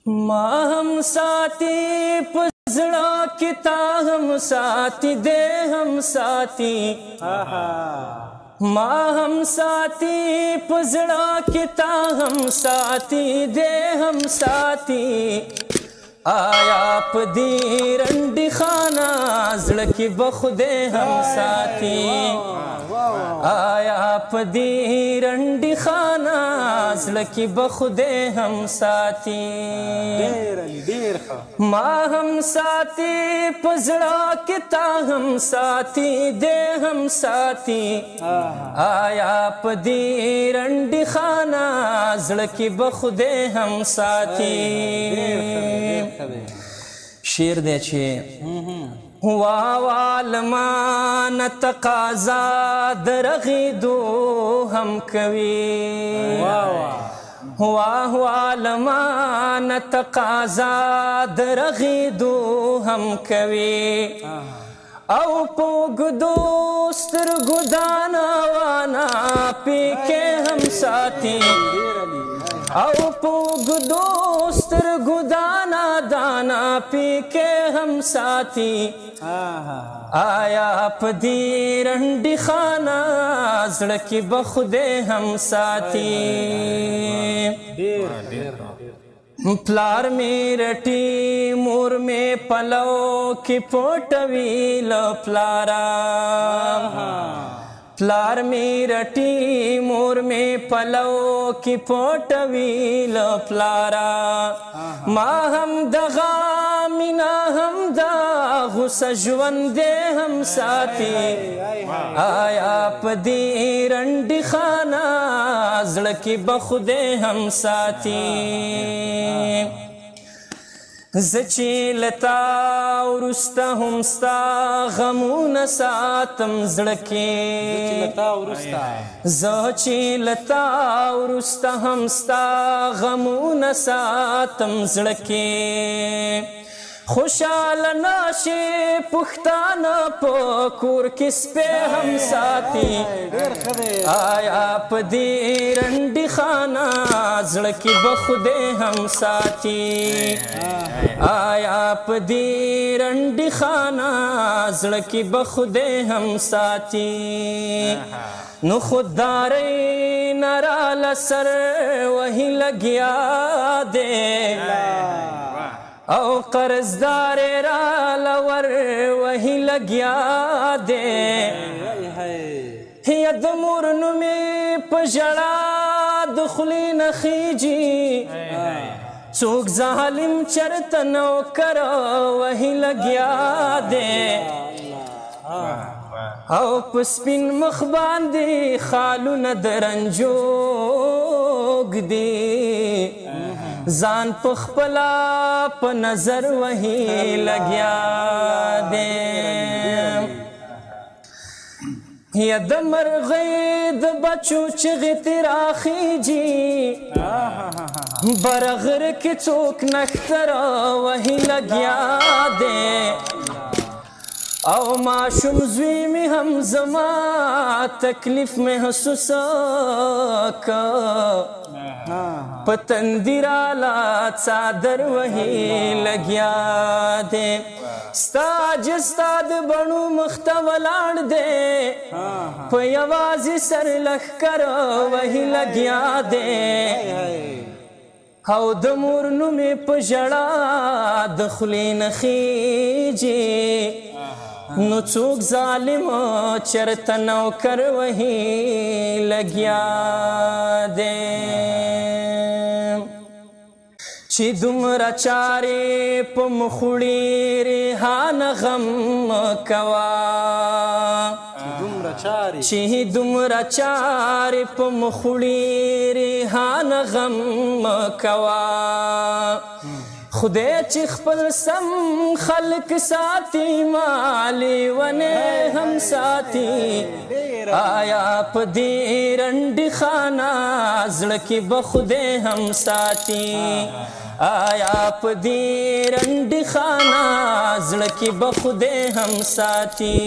ما هم ساتي په زړه کې، تا هم ساتي، دې هم ساتي. ما هم ساتي په زړه کې، تا هم ساتي، دې هم ساتي. آیا په دې رنډي خانه زړه کې به خدای هم ساتي؟ آیا په دې رنډي خانه زړه کې به خدای هم ساتي؟ ډېر عالي، ډېر ښه. ما هم ساتي په زړه کې، تا هم ساتي، دې هم ساتي. آیا په دې رنډي خانه زړه کې به خدای هم ساتي؟ ډېر ښه دی، ډېر ښه دی. شعر دی چې وا والمان تقاضا درغیدو هم کوي. وا وا. واه والمان تقاضا درغیدو هم کوي، او پوګدو سترګو دانا وانا پیکه هم ساتي. ډېر عالي. او پوګدو سترګو دانا دانا پیکه هم ساتي. آیا په دې رنډي خانه زړه کې به خدای هم ساتي؟ ډېر ډېر. پلار می رټي، مور می پلو کې پټوي له پلارا. پلار می رټي، مور می پلو کې پټوي له پلارا. ما هم دغه مینا هم دا غصه ژوند دې هم ساتي. آیا په دې رنډي خانه زړه کې به خدای هم ساتي؟ زه چې له تا وروسته هم ستا غمونه ساتم زړه کې، چې له تا وروسته، زه چې له تا وروسته هم ستا غمونه ساتم زړه کې، خوشاله ناشي پښتانه په کور کې سپی هم ساتي. ډېر ښه دی. آیا په دې رنډي خانه زړه کې به خدای هم ساتي؟ آیا په دې رنډي خانه زړه کې به خدای هم ساتي؟ نو خوددارۍ نه راله سر وهي لګیا دی، او قرضدار را لور وهي لګیا دی. یا د مور نومې په ژړا د خولې نه خیږي، څوک ظالم چرته نوکر وهي لګیا دی. او په سپین مخ باندې خالونه د رنجو ږدي، ځان په خپله په نظر وهي لګیا دی. یا د مرغۍ د بچو چغې ترې راخیږي، برغر کې څوک نښتر وهي لګیا دی. او ماشوم زوی مې هم زما تکلیف محسوس که، په تندي راله څادر وهي لګیا دی. ستا جستا د بڼو مخته ولاړ دی، په یوازې سر لښکر وهي لګیا دی. او د مور نوم یې په ژړا د خولې نه خیږي، نو څوک ظالم چرته نوکر وهي لګیا دی. چې دومره چارې په مخوړي ریحان غم کوه، چې دومره چارې، چې دومره چارې په مخوړي ریحان غم کوه. خدای چې خپل سم خلق ساتي، مالي ونه هم ساتي. آیا په دې رنډي خانه زړه کې به خدای هم ساتي؟ آیا په دې رنډي خانه زړه کې به خدای هم ساتي؟